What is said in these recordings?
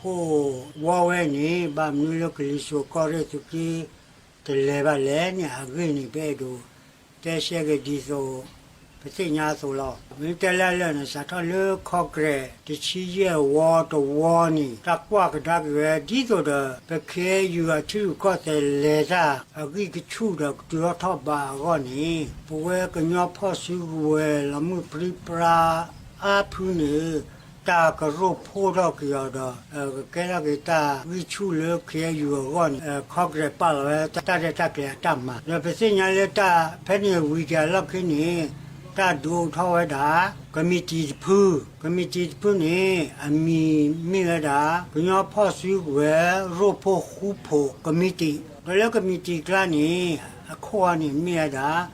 ဟီၣ်ခိၣ်ဝီဝဲန့ၣ် ဘၣ်မနုၤလၢကလံၤစိးကီၢ်ရ့ၣ်သုးက့ တလဲၤဘၣ်လဲၣ်န့ၣ် အဂ့ၢ်န့ၣ် ပအဲၣ်ဒိးတဲရှဲက့ၤဒ်သိး ပသ့ၣ်ညါအသိးလီၤ. မ့ၢ်တဲလၢလၢာ်န့ၣ် စးထီၣ်လၢ Congress တဆံယဲၢ်ဝီတဝီန့ၣ် တၢ်ကွၢ်ကဒါက့ၤဝဲ ဒ်သိးဒီး ပ ခ့ယုၢ် အထံရူၢ်ကီၢ်သဲးလဲၤတၢ် အဂံၢ်ကဆူၣ်ဒီးကတုၤထီၣ်ထီၣ်ဘးအဂီၢ်န့ၣ် ပဝဲကညီဖီၣ်စုကဝဲၤလီၤမုၢ်ပြံပြါ အါဖုန့ၣ် တၢ်ကရိၣ်ဖှိၣ်ထီၣ်က့ၤအီၤဒီး ကကဲထီၣ်က့ၤတၢ်ဂံၢ်ဆူၣ်လၢ ခ့ယုၢ် အဂီၢ်န့ၣ် Congress ပာ်လီၤဝဲတၢ်ရဲၣ်တၢ်ကျဲၤအတၢ်မၤ ဒီးပသ့ၣ်ညါလၢတၢ်ဖဲန့ၣ်ဝံၤက့ၤအလီၢ်ခံန့ၣ် တၢ်ဒုးအိၣ်ထီၣ်ဝဲဒၣ် ကမံးတံာ်တဖု, ကမံးတံာ်တဖုန့ၣ် အမံၤမ့ၢ်ဝဲဒၣ် ကညီဖီၣ်စုကဝဲၤ ရိၣ်ဖှိၣ်ဃူဖိးကမံးတံာ်, ဒီးလၢကမံးတံာ်ကျါန့ၣ် အခိၣ်အီၤန့ၣ်မ့ၢ်ဝဲဒၣ်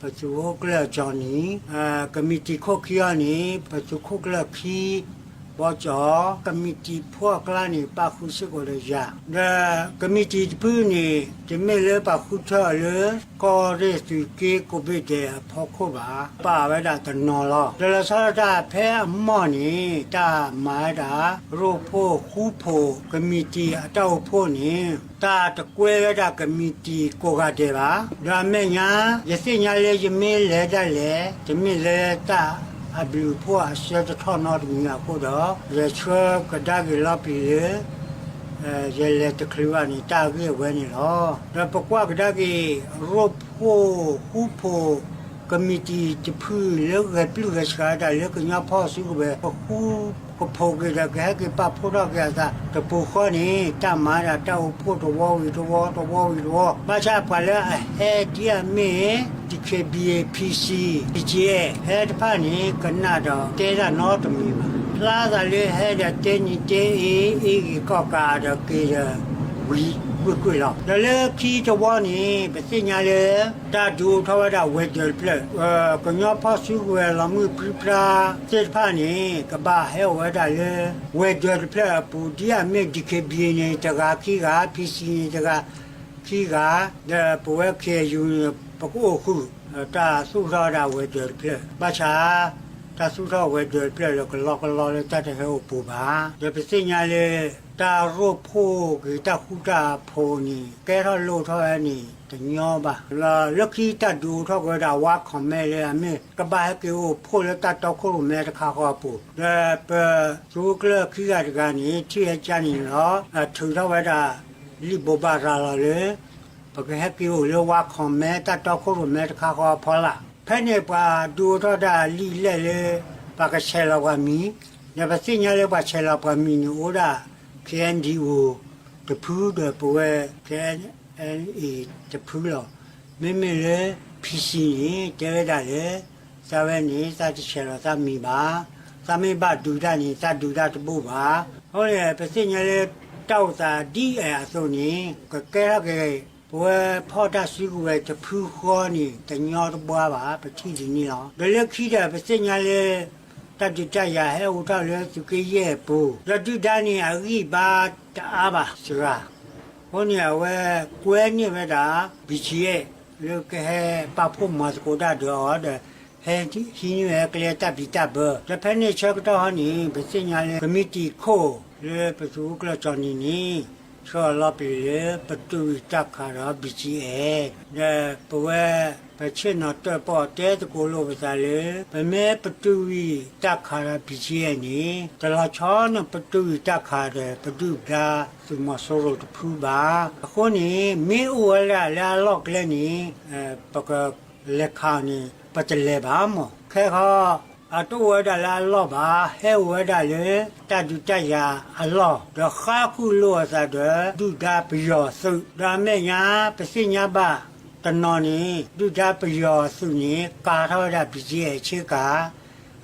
ပသုးခိၣ်ကျၢၢ်ကၠီနံၤ, ကမံးတံာ်ခိၣ်ခံအီၤန့ၣ် ပသုးခိၣ်ကျၢၢ်ခံ ဘီကၠီ, ကမံးတံာ်ဖိအကျါန့ၣ် ပာ်ဃုာ်စ့ၢ်ကီးဒီးယၤ, ဒီးကမံးတံာ်တဖုန့ၣ် တမ့ၢ်လၢပာ်ဃုာ်ထၢၣ်အီၤလၢ ကီၢ်ရ့ၣ်သုးက့ကိးဘ့ၣ်ဒဲးအဖီခိၣ်ဘၣ်, ပာ်ဝဲဒၣ်တနီၤလီၤ. ဒီးလီၤဆီဒၣ်တၢ်ဖဲအမီၢ်န့ၣ် တၢ်မၤဝဲဒၣ် ရိၣ်ဖှိၣ်ဃူဖိးကမံးတံာ်အတၢ်အိၣ်ဖှိၣ်န့ၣ် တၢ်တကွဲဝဲဒၣ်ကမံးတံာ်ကိးဂၤဒဲးဘၣ်. ဒီးအမဲာ်ညါ ယသ့ၣ်ညါလၢယမ့ၢ်လဲၤဒၣ်လဲာ် တမ့ၢ်လၢတၢ်အဘျုးအဖှိၣ်အဆၢတထီၣ်နီတမံၤအဃိဒီး ယဆှၢကဒါက့ၤလီၤပျံၤလၢ ယလဲၤတချုးဘၣ်န့ၣ် တၢ်ဂ့ၢ်အဝဲန့ၣ်လီၤ. ဒီးပကွၢ်ကဒါက့ၤ ရိၣ်ဖှိၣ်ဃူဖိး ကမံးတံာ်တဖုလၢဂဲၤပျုၢ်ဂဲၤဆှးဒၣ်လၢကညီဖီၣ်စုကဝဲၤ ကဃူကဖိးက့ၤဒီးကဟဲက့ၤပာ်ဖှိၣ်ထီၣ်က့ၤအသးတပူၤဃီန့ၣ် တၢ်မၤဒၣ်တၢ်အိၣ်ဖှိၣ်တဝီဝံၤတဝီ တဝီဝံၤတဝီ ဘၣ်ဆၣ်ပှၤလၢအဟဲဒ်အမ့ၢ် DKBA PC, BGF ဟဲတဖၣ်န့ၣ် ကနၣ်ဒီးတဲတၢ်နီတမံၤဘၣ်. ဖျါသးလၢဟဲဒီးတဲနံၤတဲအ့ အ့ဂ့ၤကီၢ်ကးဒီးက့ၤဒီး ဝံၤကွ့ၢ်ကွ့ၢ်လီၤ. ဒီးလၢခံတဝီန့ၣ် ပသ့ၣ်ညါလၢ တၢ်ဒုးအိၣ်ထီၣ်ဝဲဒၣ်ဝဲၤဒၢးတဖျၢၣ်, ကညီဖီၣ်စုကဝဲၤလီၤမုၢ်ပြံပြါသ့ၣ်တဖၣ်န့ၣ် ကဘၣ်ဟဲအိၣ်ဝဲဒၣ်လၢ ဝဲၤဒၢးတဖျၢၣ်အပူၤ ဒ်အမ့ၢ် DKBA န့ၣ်တဂၤခံဂၤ, PC န့ၣ်တဂၤခံဂၤ, ဒီးပဝဲ ခ့ယုၢ် န့ၣ် ပကအိၣ်ဃုာ် တၢ်သူၣ်ထီၣ်ဝဲဒၣ်ဝဲၤဒၢးတဖျၢၣ်, ဘၣ်ဆၣ် တၢ်သူၣ်ထီၣ်ဝဲၤဒၢးတဖျၢၣ်လၢကလီကလီလၢတၢ်တဟဲအိၣ်ပူၤဘၣ်. ဒီးပသ့ၣ်ညါလၢ တၢ်ရိၣ်ဖှိၣ်က့ၤတၢ်ဃူတၢ်ဖိးန့ၣ် ကဲထီၣ်လိၣ်ထီၣ်ဝဲန့ၣ်တညီဘၣ်. လၢခံတၢ်ဒုးအိၣ်ထီၣ်က့ၤဝဲဒၣ် ဝါ comment လၢအမ့ၢ် ကဘၣ်ဟဲက့ၤအိၣ်ဖှိၣ်လၢတၢ်တီခိၣ်ရိၣ်မဲတခါဃီအပူၤ, ဒီးပသုးခိၣ်ကျၢၢ်ခံဂၤတဂၤန့ၣ် ထံၣ်ဝဲကါန့ၣ်လီၤ, ထုးထီၣ်ဝဲဒၣ် လံာ်ဘိးဘၣ်ရၤလီၤလၢ ပကဟဲက့ၤအိၣ်လၢဝါ comment တၢ်တီခိၣ်ရိၣ်မဲတခါဃီအဖီလာ်. ဖဲန့ၣ်ပှၤဒုးအိၣ်ထီၣ်ဒၣ်လံာ်လဲၢ်လၢ ပှၤကဆဲးလီၤပှၤမံၤ, ဒီးပသ့ၣ်ညါလၢပှၤဆဲးလီၤပှၤမံၤန့ၣ် အိၣ်ဒၣ် KNDO တဖုဒီးပဝဲ KNLA တဖုလီၤ. မ့မ့ၢ်လၢ PC န့ၣ် တဲဝဲဒၣ်လၢ သးဝဲန့ၣ် သးတဆဲးလီၤသးမံၤဘၣ်, သးမ့ၢ်ဘၣ်ဒုးတၢ်န့ၣ် သးဒုးတၢ်တဘူၣ်ဘၣ်. အဃိန့ၣ် ပသ့ၣ်ညါလၢ တၢ်အိၣ်သးဒ်အဲၣ်အသိးန့ၣ် ကကဲထီၣ်က့ၤ ပဝဲဖီၣ်တၢ်စုကဝဲၤတဖုဃီန့ၣ် တညီတဘှါဘၣ် ပထံၣ်ဒ်န့ၣ်လီၤ. ဒီးလၢခံဒီး ပသ့ၣ်ညါလၢ တၢ်ဒုးတၢ်ယၤဟဲအိၣ်ထီၣ်လၢသုးက့ယဲၢ်အပူၤ, ဒီးဒုၣ်ဒါန့ၣ် အဂံၢ်ဘါတအါဘၣ်စှၤ, အဃိန့ၣ် အဝဲကွဲန့ၢ်ဝဲဒၣ် BGF လၢကဟဲပာ်ဖှိၣ်မၤသကိးတၢ်ဒီးအီၤဒီး ဟဲဟံးန့ၢ်ဝဲကျဲတၢ်ဘံၣ်တၢ်ဘၢ, ဒီးဖဲန့ၣ်ဆၢကတီၢ်ဟီန့ၣ် ပသ့ၣ်ညါလၢ ကမံးတံာ်ခိၣ်လၢပသုးခိၣ်ကျၢၢ်ကၠီနံၤန့ၣ် ဆှၢအီၤလီၤပျံၤလၢ ပတုာ်တၢ်ခးဒီး BGF ဒီးပဝဲ ပဆ့ၣ်နီၤတၢၣ်ပီၣ်တဲသကိးလိာ်ပသးလၢ ပမ့ၢ်ပတုာ်တၢ်ခးဒီး BGF န့ၣ် တလီၤဆီန့ၣ်ပတုာ်တၢ်ခးဒီး ပဒုၣ်ဒါသုးမီၤစိရိၤတဖုဘၣ်. အဃိန့ၣ် မ့ၢ်အိၣ်ဝဲဒၣ်လၢအလီၢ်ကျဲန့ၣ် ပကလဲၤခးအီၤန့ၣ် ပတလဲၤဘၣ်မး. ခဲခီ အတအိၣ်ဝဲဒၣ်လၢအလီၢ်ဘၣ်, ဟဲအိၣ်ဝဲဒၣ်လၢ တၢ်ဒုးတၢ်ယၤအလီၢ်, ဒီးဃါဃုာ်လိာ်အသးဒီး ဒုၣ်ဒါပယီၤသုး, ဒီးအမဲာ်ညါ ပသ့ၣ်ညါဘၣ်တနီၤန့ၣ် ဒုၣ်ဒါပယီၤသုးန့ၣ် ကၤထီၣ်ဝဲဒၣ် BGF ဆ့ကၤ,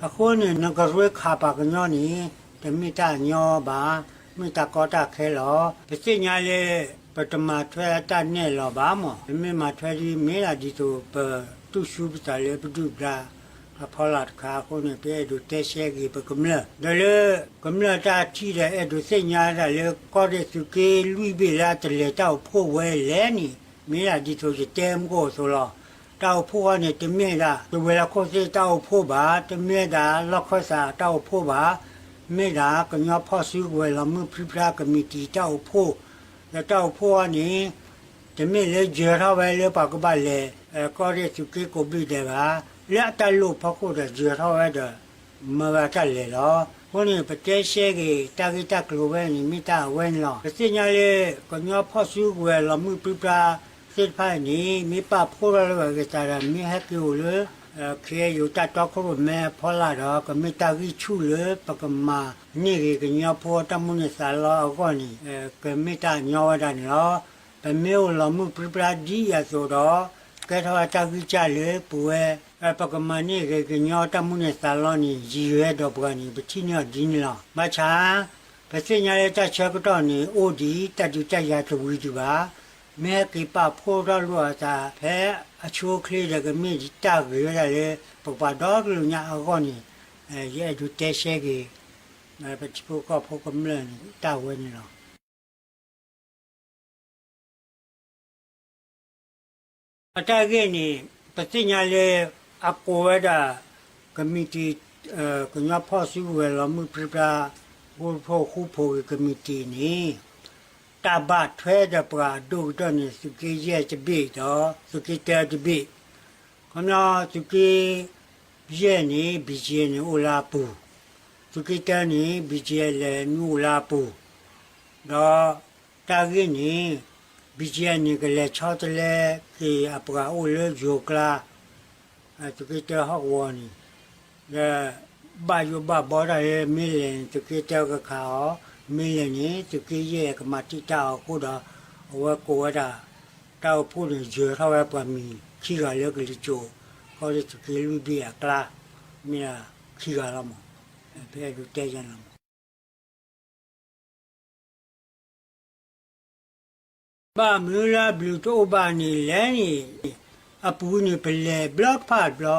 အဃိန့ၣ် နကရ့ခးပှၤကညီန့ၣ် တမ့ၢ်တၢ်ညီဘၣ်, မ့ၢ်တၢ်ကီတၢ်ခဲလီၤ. ပသ့ၣ်ညါလၢ ပတမၤထွဲတၢ်နဲၣ်လီၤဘၣ်မး, ပမ့ၢ်မၤထွဲဒ်မ့ၢ်ဒၣ်ဒ်သိး ပတူၢ်ဆူပသးလၢပဒုၣ်ပဒါအဖီလာ်တခါအဃိန့ၣ် ပအဲၣ်ဒိးတဲရှဲက့ၤပကမျၢၢ်, ဒီးလၢကမျၢၢ်တၢ်ထံၣ်ဒီး အဲၣ်ဒိးသ့ၣ်ညါဒၣ်လၢ ကီၢ်ရ့ၣ်သုးက့လွံၢ်ဘ့ၣ်လၢအတလဲၤတၢ်အိၣ်ဖှိၣ်ဝဲလဲၣ်န့ၣ် မ့ၢ်ဒၣ်ဒ်သိးယတဲမုၢ်ကအိၣ်အသိးလီၤ. တၢ်အိၣ်ဖှိၣ်ဃီန့ၣ် တမ့ၢ်ဒၣ် တဝဲၤလီၢ်ခိၣ်သ့ၣ်တၢ်အိၣ်ဖှိၣ်ဘၣ်, တမ့ၢ်ဒၣ်လီၢ်ခၢၣ်သးတၢ်အိၣ်ဖှိၣ်ဘၣ်, မ့ၢ်ဒၣ်ကညီဖီၣ်စုကဝဲၤလီၤမုၢ်ပြံပြါကမံးတံာ်တၢ်အိၣ်ဖှိၣ်, ဒီးတၢ်အိၣ်ဖှိၣ်အံၤန့ၣ် တမ့ၢ်လၢယၢၤထီၣ်ဝဲလၢပှၤကဘၣ်လဲၤ ကီၢ်ရ့ၣ်သုးက့ကိးဘ့ၣ်ဒဲးဘၣ်, လၢအတၢ်လိၣ်ဖီခိၣ်ဒီးယၢၤထီၣ်ဝဲဒီး မၢဝဲတၢ်လဲၤလီၤ. အဃိန့ၣ် ပတဲရှဲက့ၤတၢ်ဂ့ၢ်တၢ်ကျိၤဝဲန့ၣ် မ့ၢ်တၢ်အဝဲန့ၣ်လီၤ. ပသ့ၣ်ညါလၢ ကညီဖီၣ်စုကဝဲၤလီၤမုၢ်ပြံပြါသ့ၣ်တဖၣ်အံၤန့ၣ် မ့ၢ်ပာ်ဖှိၣ်ထီၣ်လၢအဂ့ၤသးဒီး မ့ၢ်ဟဲက့ၤအိၣ်လၢ ခ့ယိၤတၢ်တီခိၣ်ရိၣ်မဲအဖီလာ်ဒီး ကမ့ၢ်တၢ်ဂံၢ်ဆူၣ်လၢပကမၤန့ၢ်ဂ့ၤကညီဖိတၢ်မူန့ၢ်သးလီအဂီၢ်န့ၣ် ကမ့ၢ်တၢ်ညီဝဲဒၣ်န့ၣ်လီၤ. ပမ့ၢ်အိၣ်လီၤမုၢ်ပြံပြါဒ်အံၤအသိးဒီး ကဲထီၣ်ဝဲတၢ်ဂံၢ်စၢ်လၢပဝဲ ပကမၤန့ၢ်ဂ့ၤကညီတၢ်မူန့ၢ်သးလီန့ၣ် ယံာ်ဝဲဒီးပှၤန့ၣ် ပထံၣ်န့ၢ်အီၤဒ်န့ၣ်လီၤ. ဘၣ်ဆၣ် ပသ့ၣ်ညါလၢတၢ်ဆၢကတီၢ်န့ၣ် အိၣ်ဒံးတၢ်ဒုးတၢ်ယၤတဝံၤဒံးဘၣ်. မ့ၢ်ဟဲက့ၤပာ်ဖှိၣ်ထီၣ်လိာ်အသးဖဲအဆိအချ့ဒီး ကမ့ၢ်တၢ်ဂ့ၤဝဲဒၣ်လၢ ပပှၤဒီကလုာ်ညါအဂီၢ်န့ၣ် ယအဲၣ်ဒိးတဲရှဲက့ၤ ပထံဖိကီၢ်ဖိကမျၢၢ်န့ၣ် တၢ်ဝဲန့ၣ်လီၤ. အတၢ်ဂ့ၢ်န့ၣ် ပသ့ၣ်ညါလၢ အကိးဝဲဒၣ် ကမံးတံာ် ကညီဖီၣ်စုကဝဲၤလီၤမုၢ်ပြံပြါ ဃူဖိဃူဖိးဂ့ၤကမံးတံာ်န့ၣ် တၢ်ဘၣ်ထွဲဒီးပှၤအဒိၣ်ကတၢၢ်န့ၣ် သုးက့ယဲၢ်တဘ့ၣ်ဒီး သုးက့တၢတဘ့ၣ် ခီပညီ သုးက့ယဲၢ်န့ၣ် ဘံၣ်ကၠံၣ်အဲၣ်န့ၣ် အိၣ်လၢအပူၤ, သုးက့တၢန့ၣ် ဘံၣ်ကၠံၣ်အဲၣ်လဲၤနုာ်အိၣ်လၢအပူၤ, ဒီးတၢ်ဂ့ၢ်န့ၣ် ဘံၣ်ကၠံၣ်အဲၣ်န့ၣ် ကလဲၤဆီတလဲက့ၤအပှၤအိၣ်လၢယိၤကျါ, သုးက့တၢဟီၣ်ကဝီၤန့ၣ်, ဒီးဘၣ်ယိၣ်ဘၣ်ဘီတၢ်လၢမ့ၢ်လဲၤန့ၣ် သုးက့တၢကခးအီၤ, မ့ၢ်လဲၤန့ၣ် သုးက့ယဲၢ်ကမၤတံာ်တာ်အီၤအဃိဒီး အဝဲကိးဝဲဒၣ် တၢ်အိၣ်ဖှိၣ်န့ၣ် ယၢၤထီၣ်ဝဲပှၤမံၤခံဂၤလၢကလံၤစိး, ခီဒီးသုးက့လွံၢ်ဘ့ၣ်အကျါ, မ့ၢ်ဒၣ်ခံဂၤလီၤမး, ပအဲၣ်ဒိးတဲယၤန့ၣ်လီၤမး. ဘၣ်မနုၤလၢအဘျုးတအိၣ်ဘၣ်န့ၣ်လဲၣ်န့ၣ်, အပူၤန့ၣ် ပလဲၤဘျီကဖၣ်တဘျီ,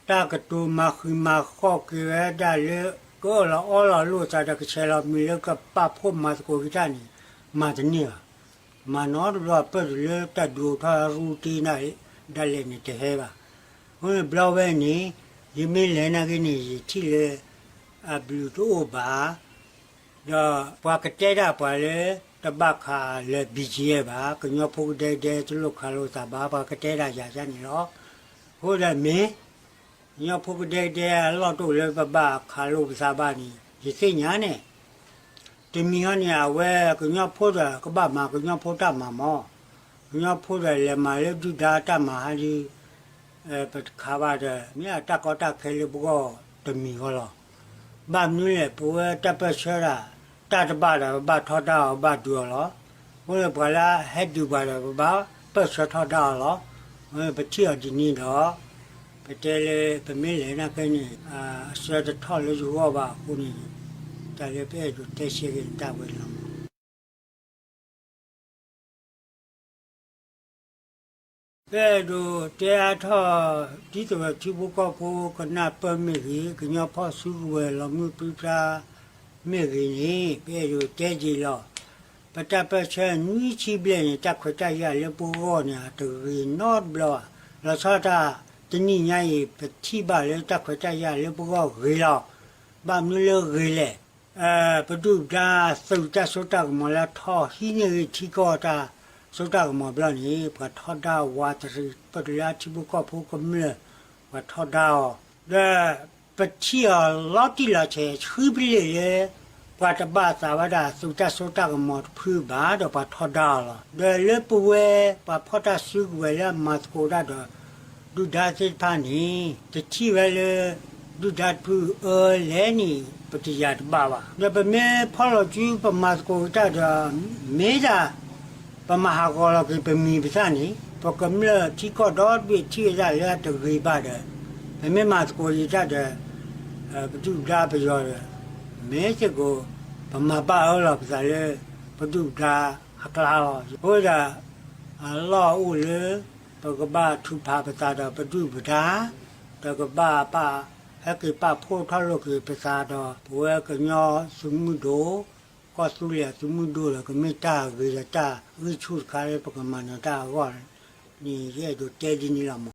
တၢ်ကတိၤမၤဃံးမၤဃီက့ၤဝဲဒၣ်လၢ ကအၢၣ်လီၤအီလီၤလိာ်သးဒီးကဆဲးလီၤမံၤလၢကပာ်ဖှိၣ်မၤသကိးက့ၤတၢ်န့ၣ် မၤတန့ၢ်ဘၣ်. မၤနီတဘျီပၢၢ်တုၤလၢတၢ်ဒုးအိၣ်ထီၣ်ရူတ့ဒၣ်လဲာ်န့ၣ်တဟဲဘၣ်. အဃိန့ၣ်ဘျီဝဲန့ၣ် ယမ့ၢ်လဲၤနာ်က့န့ၣ် ယထံၣ်လၢ အဘျုးတအိၣ်ဘၣ် ဒီးပှၤကတဲဒၣ်ပှၤလၢ တဘၣ်ခးလၢ ဘံၣ်ကၠံၣ်အဲၣ်ဘၣ်, ကညီဖိကဒဲကဒဲတလိၣ်ခးလိာ်သးဘၣ်, ပှၤကတဲဒၣ်ယၤန့ၣ်လီၤ. အဃိဒီးမ့ၢ် ကညီဖိကဒဲကဒဲအလီၢ်တအိၣ်လၢပဘၣ်ခးလိာ်ပသးဘၣ်န့ၣ် ယသ့ၣ်ညါန့ၣ် တမံၤဟီန့ၣ် အဝဲကညီဖိဒီးကဘၣ်မၤကညီဖိတၢ်မၤမး, ကညီဖိဒီးလဲၤမၤလၢဒုၣ်ဒါတၢ်မၤဟါဒုး ပတခးဘၣ်ဒီး မ့ၢ်အတၢ်ကီတၢ်ခဲလၢပဂီၢ်တမံၤဃီလီၤ. ဘၣ်မနုၤလဲၣ် ပဝဲတၢ်ပၢၢ်ဆၢဒၣ် တၢ်တဘၣ်ဒီး ပဘၣ်ထီဒါအီၤ ဘၣ်ဒုးအီၤလီၤ. အဃိန့ၣ်ပှၤလၢဟဲဒုးပှၤဒီး ပဘၣ်ပၢၢ်ဆၢထီဒါအီၤလီၤ. ပထံၣ်အီၤဒ်န့ၣ်ဒီး ပတဲလၢပမ့ၢ်လဲၤနာ်က့န့ၣ် အဆၢတထီၣ်လၢယဂီၢ်ဘၣ်အဃိန့ၣ် တၢ်လၢပအဲၣ်ဒိးတဲဆှဲက့ၤန့ၣ်တၢ်ဝဲန့ၣ်လီၤ. ပအဲၣ်ဒိးတဲအါထီၣ် ဒ်သိးထံဖိကီၢ်ဖိကနၢ်ပၢၢ်မ့ၢ်ဂ့ၤ, ကညီဖီၣ်စုကဝဲၤလီၤမုၢ်ပြံပြါမ့ၢ်ဂ့ၤန့ၣ် ပအဲၣ်ဒိးတဲက့ၤလီၤ. ပတၢ်ပၢၢ်ဆၢနွံဆံဘျဲၣ်န့ၣ် တၢ်ခွဲးတၢ်ယာ်လၢပဂီၢ်န့ၣ် အတဂ့ၤနီတဘျီဘၣ်. လီၤဆီဒၣ်တၢ်တနံၣ်ညါအံၤ ပထံၣ်ဘၣ်လၢတၢ်ခွဲးတၢ်ယာ်လၢပဂီၢ်ဂ့ၤလီၤ. ဘၣ်မနုၤလၢဂ့ၤလဲၣ် ပဒုၣ်ပဒါသုးတၢ်စိတၢ်ကမီၤလၢထီၣ်ဟံးန့ၢ်ဂ့ၤ ထံကီၢ်တၢ်စိတၢ်ကမီၤဘျီန့ၣ် ပှၤထီဒါဝးတရံး ပတုၤလၢအထံဖိကီၢ်ဖိကမျၢၢ် ပှၤထီဒါအီၤ, ဒီးပထံၣ်အီၤလီၤတံၢ်လီၤဆဲး ဆှံပလ့ၢ်လၢ ပှၤတဘၣ်သးဝဲဒၣ်သုးတၢ်စိတၢ်ကမီၤတဖုဘၣ်ဒီး ပှၤထီဒါအီၤလီၤ. ဒီးလၢပဝဲ ပှၤဖီၣ်တၢ်စုကဝဲၤလၢအမၤသကိးတၢ်ဒီး ဒုၣ်ဒါသ့ၣ်တဖၣ်န့ၣ် တထံၣ်ဝဲလၢ ဒုၣ်ဒါတဖုအၢလဲၣ်န့ၣ် ပတယာ်တဘၣ်ဘၣ်. ဒီးပမ့ၢ်ဖီၣ်လီၤစု ပမၤသကိးက့ၤတၢ်ဒီး မ့ၢ်ဒၣ် ပမၤဟးဂီၤလီၤက့ၤပမံၤပသၣ်န့ၣ် ပကမျၢၢ်ထံကီၢ်ဒီတဘ့ၣ်ထံၣ်ဝဲဒၣ်လၢအတဂ့ၤဘၣ်ဒီး ပမ့ၢ်မၤသကိးက့ၤတၢ်ဒီး ပဒုၣ်ပဒါပယီၤဒီး မ့ၢ်စ့ၢ်ကီး ပမၤဘၣ်အၢလီၤပသးလၢ ပဒုၣ်ပဒါအကျါလီၤ. အဃိဒီး အလီၢ်အိၣ်လၢ ပကဘၣ်ထုးဖးပသးဒီးပဒုၣ်ပဒါ ဒီးကဘၣ်ပာ် ဟဲက့ၤပာ်ဖှိၣ်ထီၣ်လိာ်က့ၤပသးဒီး ပဝဲကညီသုးမုၢ်ဒိၣ် ကီၢ်သူလ့ၤအသုးမုၢ်ဒိၣ်ဒီး ကမ့ၢ်တၢ်ဂ့ၤဒီးတၢ်ဂံၢ်ဆူၣ်တခါလၢပကမၤနၢၤတၢ်အဂီၢ်န့ၣ် ယအဲၣ်ဒိးတဲဒ်န့ၣ်လီၤမး.